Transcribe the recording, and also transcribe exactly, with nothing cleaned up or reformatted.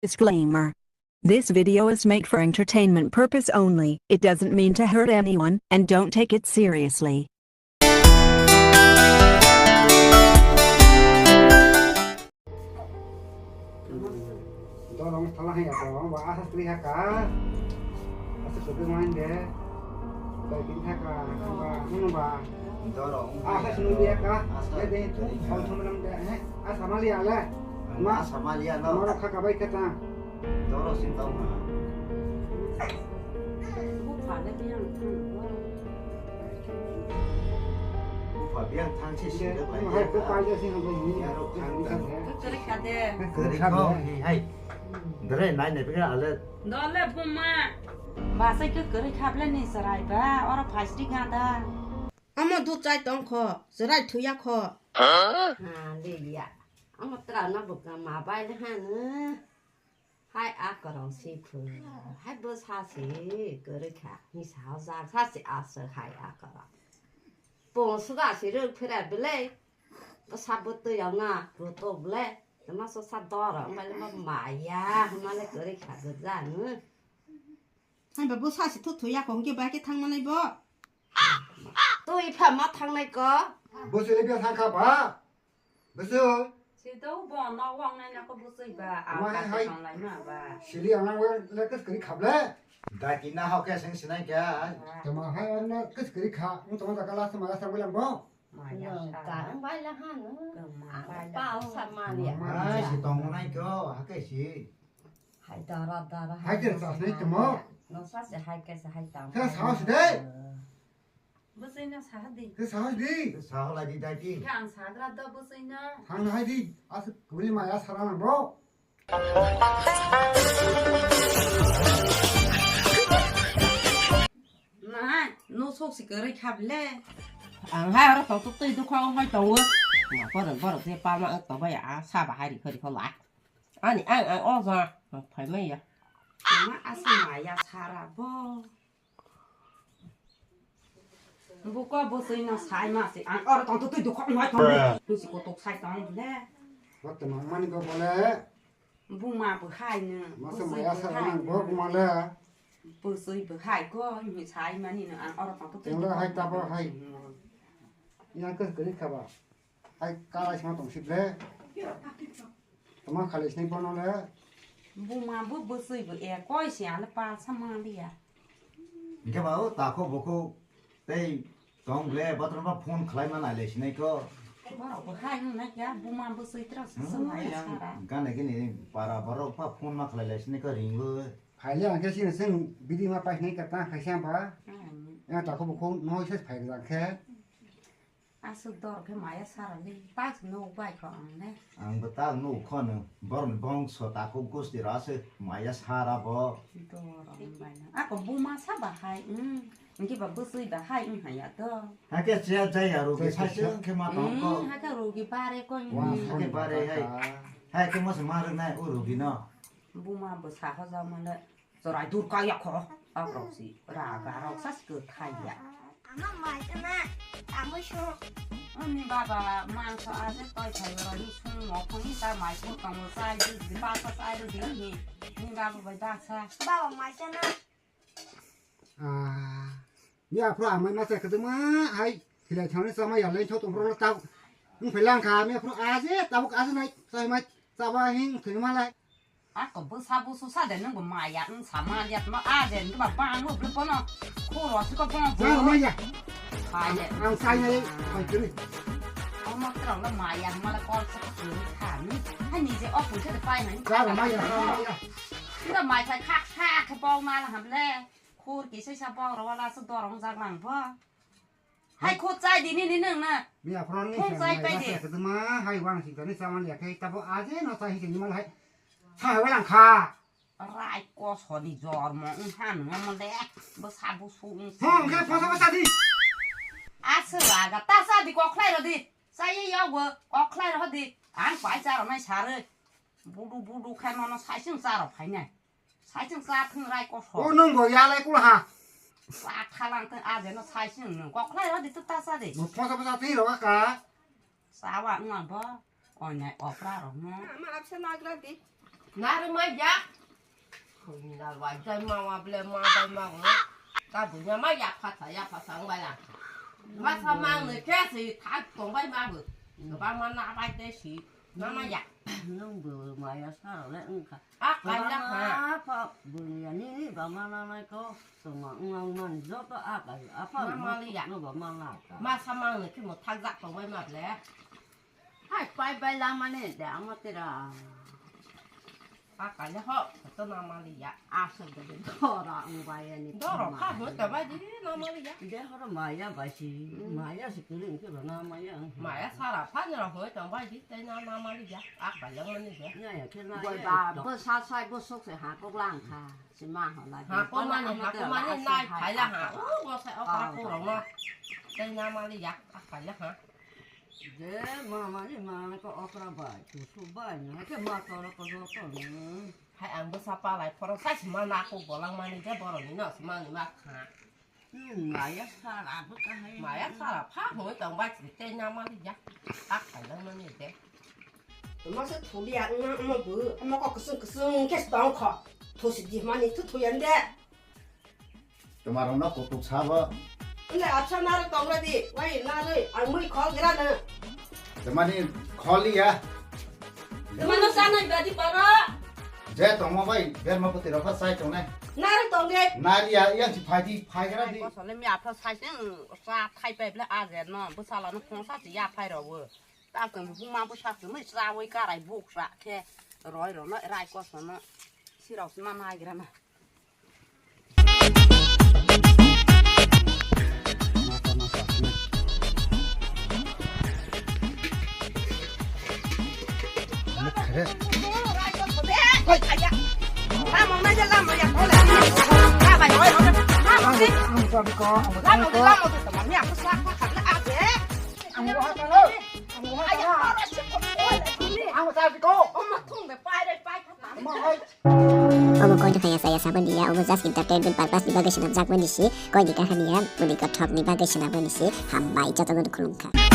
Disclaimer. This video is made for entertainment purpose only. It doesn't mean to hurt anyone, and don't take it seriously. Dorong thala hai ato, ba asa sri haka. Asa sri main de. Bai kin thaka, ba, mun ba. Dorong. Asa sri dia ka. Asa de de tu, sri. Sal thum lam de, eh. Asa mali ale. Ma. Asa mali ale. Mara khaka bai kata. Dorong sin tau ma. Bupha de biang thang. Bupha biang thang si si de bai. Hai ko pai ja sin bai ni. Ya ro thang thang. Kari kade. Kari kho, hai. Dere nai ne pika ale. Dole buma. Ba sai ke kari khable ni sarai ba. Oro phasri gada. Amo dut chai tong kho, chwrai thuya kho. Ha? Ha, le ya. Amo tra na buka ma bai le ha no. Hai a korong si phu. Hai bo sa si kwrwi kha. Ni sa o jak sa si a se hai a korong. Pung suga si rwk phira belai. Bo sa bo twi yong na ru to belai. Tama so sa dor ang bai le ma ya. Ma le kwrwi kha go ja no. Hai ba bo sa si thu thuya kho hwnkhe ba khe thang manai bo. Twi pha ma thangnai ko. Bwswili bia thang kha ba? Bwswng. Sito bo no wang nai na ko bwswi ba. Ama Ama hai hai. Tong lai ma ba. Sili ang nang wang le kwskri khable. Daki na hok khe seng sinai kya. Tama hai ang na kwskri kha. Ang tama da kala sama la sa wilang bo. Maya sa. Ka ang bai la han. Ka ma bai la. Pa ang sa ma ni. Ai si tong nai ko ha khe si. Hai dara dara. Hai khe sa sinai tamo. No sa se hai khe sa hai tamo. Khe sa si dai. Bwswino saha di. Khe saha di. Saha lai di dai di. Khe ang sagra do bwswino. Thang hai di. As kubuli maya sara nang bo. Na, no sok si kwrwi kha bile. Ang hai oro tong tuk twi dukha ong hai tongo. Na, borok, borok je palma wng tong bai a, sa bahai ri khori kho lai. Ani ang, ang o ja, phai mai ya. Ma asma ya sara bo. Buko bwswino sai ma se ang oro tong twi dukha ong hai tong. Bruh. Ni si kotok sai tong le. Wat tama mani ko bole. Buma bo hai no. Masa bwswi maya bo sa hai nang no. Bo buma le. Bwswi bo hai ko ni sai mani no ang oro tong twi. Tengla hai tabo hai. Yang ke gari khaba. Hai kala sima tong sip le. Tama khale sinai bono le. Buma bo bwswi bo e koi se ale pa sama liya. Hingke ba o tako boko tei tong le bathroom ba phone khlai ma nai le sinai ko. Borok bo hai hwngnai kya buma bwswi tra Hmm. swng lai sara. Gana gini para borok pa phone ma khlai le sinai ko ringo. Phaile ang khe sini seng bidi ma pai sinai ka ta khai sa ba. Hmm. Ya tako boko noi se phai jang khe. Aswk dor khe maya sara le, tak nuk bai kho ang le. Ang bo tak nuk kho no, borok ni bongso takhuk gosti rw aswk maya sara bo. Dor ang bai no. Ako buma sa bahai, hmm. Hingke ba bwswi bahai, hmm, haya to. Hakhe siya jaya rugi Jaya sai siya. Chwng khe ma tong ko. Hmm, hakhe rugi bare ko, hmm. Wa, hakhe bare hai. Hai khe mo se ma rwk nai o rugi no. Buma bo sa ho jao ma le. Chwrai dur kaya kho, akrok si raga rok sa si kwthai ya. Ama mai kana, tamo sho. Ani baba mangso aje toi thai ro ni sung mo phung ni ta mai sung tong mo sai di di ba sa sai di di ni. Ni baba bai ba sa. Baba mai kana. Ah, ya pro amai ma sa kaduma hai. Thilai thangni sama ya lai thau tong ro ta. Nung phelang kha me pro aje tabuk aje nai sai mai. Saba hing thini malai. Ako bwsa busu sa de nungbo maya wng sa maliya tma a de nungba bang bo bwrwi bono khoro siko bono bo. Sa maya. Hai de. Ang sai nai, hai kiri. Omo kwrwng no maya mala kol sa kiri kha ni. Hai ni je o pun khe pai nai. Sa maya, sa maya. Nda mai sai khak khak khe bong mala ham le. Khur ki sai sa bong ro wala sa dorong jak lang bo. Hai khut chai di nini nung na. Miya phron ni Khung chai pai di. Sa ma hai wang sing tani saman ya kai tabo aje no chai sing mal hai. Sa hai walang kha. Rai ko soni jor mo ung han mo mo le. Bo sa bo su ung. Hong ke phosa phosa di. Aswk laga ta sa di kok khlai ro di. Sa ye yo go kok khlai ro di. Ang pai cha ro nai sa re. Budu budu khai mono sai sing cha ro phai nai. Saichung sa thung rai kosok. O nung bo ya lai kula ha. Sa thalang thung a jeno saichung nung. Kok khlai rw di tu ta sa di. Mo phosa phosa thung rw ka. Sa wa nung bo. Onyai opra rw mo. Ma apsa nagra di. Narwkma ya. Khunina bai jai ma wa ble ma bai ma wa. Ta bunya ma ya pha sa ya pha sa wng bai la. Ma sa mang ne khe si thak tong bai ma bu. Ba ma na bai te si. Ma ma ya. Nung bu ma ya sa ro le wng kha. A kai la ha. Ba ma pha bu ya ni ni ba ma na nai ko. Tongma wng ang mani joto a bai a pha. Ma ma li ya. No ba ma na ka. Ma sa mang ne khe mo thak jak tong bai ma ble. Hai pai bai la mani de amo tira. A kai la ho to na ma li ya. Aswk de dora wng bai ani. Doro kha ho ta bai di na ma li ya. De horo ma ya bai si. Ma ya si kiri wng khe ba na ma ya. Ma ya sara pha ni ro ho ta bai di te na na ma li ya. A kai la mani de. Ya ya khe na. Boi ya ba to. Bo sa sai bo sok se ha kok lang kha. Si ma ho la. Ha ko mani ha ko mani nai khai la ha. O mo sai o ka ko ro no. Te na ma li ya. A kai la ha. Je mama ni ma ko okra bai, tu tu bai, na ke ma to ro ko joto ni. Hai ang bwsa palai phoro sai si ma na ko bolang mani je borok ni no si mani ma kha. Hmm, maya sara bu ka hai. Maya sara pha hoi tong bai si te na mani ja. Tak khai lang mani je. Ma se thuli ya, ma bu, ma ko kusung kusung ke tong kho. Thu si di mani thu thu yan de. Tomarokno kutuk sabo. Wngkha absa narwk tongra di, wai narwi, ang mui khol gra no. Jemani kholi ya. Jemano sanai badi paro. Je tongma bai, berma poti rokha sai tongnai. Narwk tong di. Nari ya, yang si phai di, phai gra di. Kosole mi apha sai se, sa thai pai ble a je no, bwsala no khongsa si ya phai ro wo. Ta kong bu ma bu sa se, mui sa wai karai buk sa khe, roi ro no, rai kosono, si rok si ma nai gra na. Omo koi tongkha ya saya saboni ya, omo just entertainment purpose ni bagwi swnamjakmani si, koi ni kahani ya, boni kothok ni bagwi swnamani si, hambai jotono khulumkha.